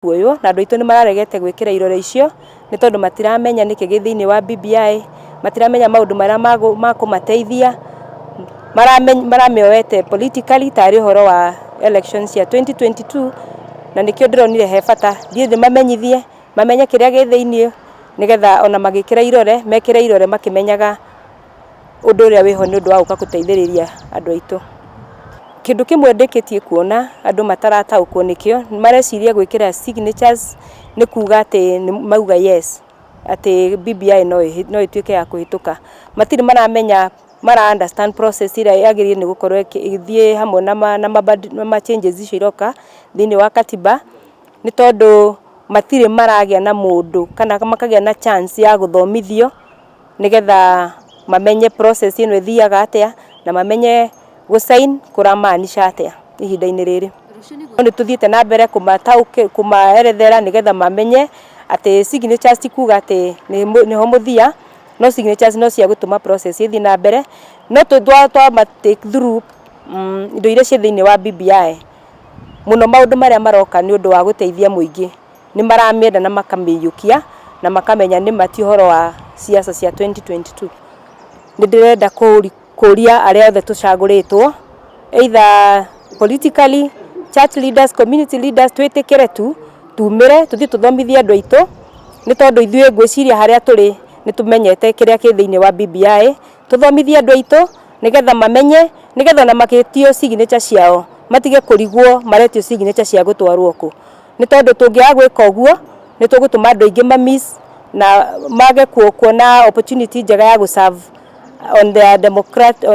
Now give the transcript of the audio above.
Kuoywo na andũ aitũ nĩ mararegete gwĩkĩra irore icio nĩ tondũ matiramenya nĩkĩ gĩ thĩinĩ wa BBI, matiramenya maũndũ marĩa makũmateithia, maramĩoete politically tarĩ ũhoro wa elections cia 2022, na nĩkĩo ndĩronire he bata thiĩ ndĩmamenyithie mamenye kĩrĩa gĩ thĩinĩ, nĩgetha ona magĩkĩra irore mekĩre irore makĩmenyaga ũndũ ũrĩa wĩho nĩ ũndũ wa gũka gũteithĩrĩria andũ aitũ. Kĩndũ kĩmwe ndĩkĩtie kuona andũ matarataũkwo nĩkĩo, mareciria gwĩkĩra signatures nĩ kuga atĩ nĩ mauga yes atĩ BBI no ĩtuĩke ya kũhĩtũka. Matirĩ maramenya mara understand process ĩrĩa yagĩrĩire nĩ gũkorwo ĩgĩthiĩ hamwe na ma changes icio iroka thĩinĩ wa katiba, nĩ tondũ matirĩ maragĩa na mũndũ kana makagĩa na chance ya gũthomithio nĩgetha mamenye process ĩno ĩthiaga atĩa na mamenye gũ-sign kũramaanisha atĩa ihinda-inĩ rĩrĩ. Nĩ tũthiĩte na mbere kũmaerethera nĩgetha mamenye atĩ signatures ti kuga atĩ nĩho mũthia, no signatures no cia gũtũma process ĩthiĩ na mbere, no twama take through indo iria ciĩ thĩinĩ wa BBI, mũno maũndũ marĩa maroka nĩ ũndũ wa gũteithia mũingĩ, nĩ maramĩenda na makamĩiyũkia na makamenya nĩma ti ũhoro wa siasa cia 2022. Nĩ ndĩrenda kũria arĩa othe tũcagũrĩtwo, either politically, church leaders, community leaders, twĩtĩkĩre tu tumĩre tũthiĩ tũthomithie andũ aitũ, nĩ tondũ ithuĩ ngwĩciria harĩa tũrĩ nĩ tũmenyete kĩrĩa kĩ thĩinĩ wa BBI, tũthomithie andũ aitũ nĩgetha mamenye, nĩgetha ona magĩtio signature ciao matige kũrigwo maretio signature cia gũtwarwo kũ, nĩ tondũ tũngĩaga gwĩka ũguo nĩ tũgũtũma andũ aingĩ ma miss na mage kuona opportunity njega ya gũ serve on their democratic